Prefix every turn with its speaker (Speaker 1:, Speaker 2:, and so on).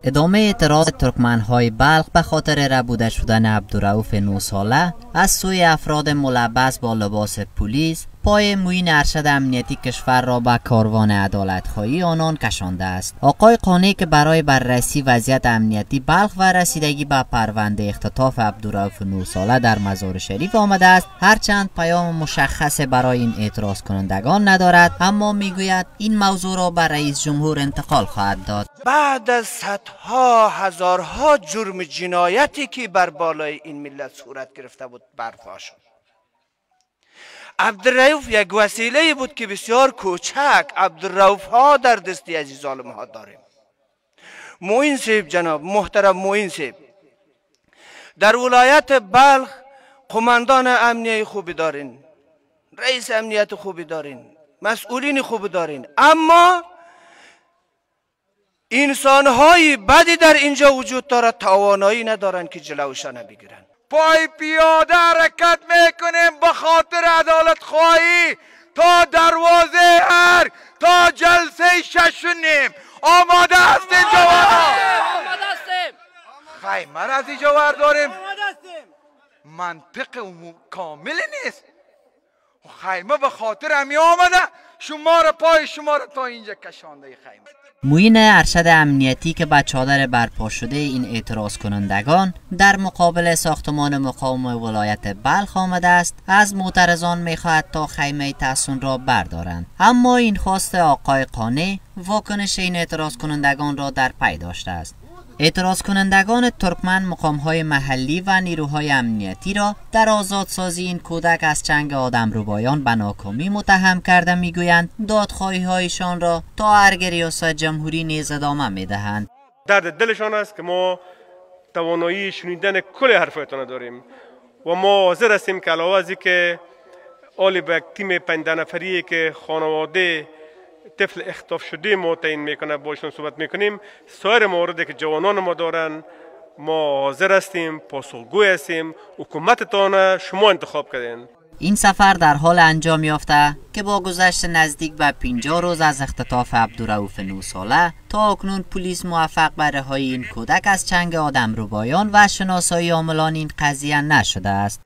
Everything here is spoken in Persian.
Speaker 1: ادامه اعتراض ترکمنهای بلخ به خاطر ربوده شدن عبدالرؤوف 9 ساله از سوی افراد ملبس با لباس پلیس پای معین ارشد امنیتی کشور را به کاروان عدالتخواهی آنان کشانده است. آقای قانع که برای بررسی وضعیت امنیتی بلخ و رسیدگی به پرونده اختطاف عبدالرؤوف 9 ساله در مزار شریف آمده است، هرچند پیام مشخص برای این اعتراض کنندگان ندارد، اما میگوید این موضوع را به رئیس جمهور انتقال خواهد داد.
Speaker 2: بعد از صدها هزارها جرم جنایتی که بر بالای این ملت صورت گرفته بود برپا شد. عبدالرؤوف یک وسیله بود که بسیار کوچک عبدالرؤوف ها در دستی از ظالم ها داریم. معین صاحب، جناب محترم معین صاحب، در ولایت بلخ قماندان امنیه خوبی دارین، رئیس امنیت خوبی دارین، مسئولین خوبی دارین، اما انسانهای بدی در اینجا وجود دارد، توانایی ندارن که جلوشان بگیرن.
Speaker 3: پای پیاده حرکت میکنیم به خاطر عدالت خواهی تا دروازه ارگ، تا جلسه 6:30. آماده هستیم جوانان؟
Speaker 4: آماده هستیم.
Speaker 3: خیمه را از اینجا ورداریم، منطق کامل نیست. خیمه به خاطر همی آمده، شما را پای شما را تا اینجا کشانده خیمه.
Speaker 1: معین ارشد امنیتی که به چادر برپا شده این اعتراض کنندگان در مقابل ساختمان مقام ولایت بلخ آمده است، از معترضان میخواهد تا خیمه تحصن را بردارند، اما این خواست آقای قانع واکنش این اعتراض کنندگان را در پی داشته است. اعتراض کنندگان ترکمن مقام‌های محلی و نیروهای امنیتی را در آزادسازی این کودک از چنگ آدمربایان به ناکامی متهم کرده میگویند دادخواهی‌هایشان را تا ارگ ریاست جمهوری نیز ادامه میدهند.
Speaker 5: درد دلشان است که ما توانایی شنیدن کل حرفایتان داریم و ما حاضر هستیم که علاوه از اینکه آلی به یک تیم 5 نفری که خانواده طفل اختطاف شده ما تعیین میکنه باشون صحبت میکنیم، سایر مواردی که جوانان ما دارن ما حاضر هستیم، پاسخگوی هستیم. حکومتتان شما انتخاب کردین.
Speaker 1: این سفر در حال انجام یافته که با گذشت نزدیک به 50 روز از اختطاف عبدالرؤوف 9 ساله تا اکنون پلیس موفق به رهایی این کودک از چنگ آدمربایان و شناسایی عاملان این قضیه نشده است.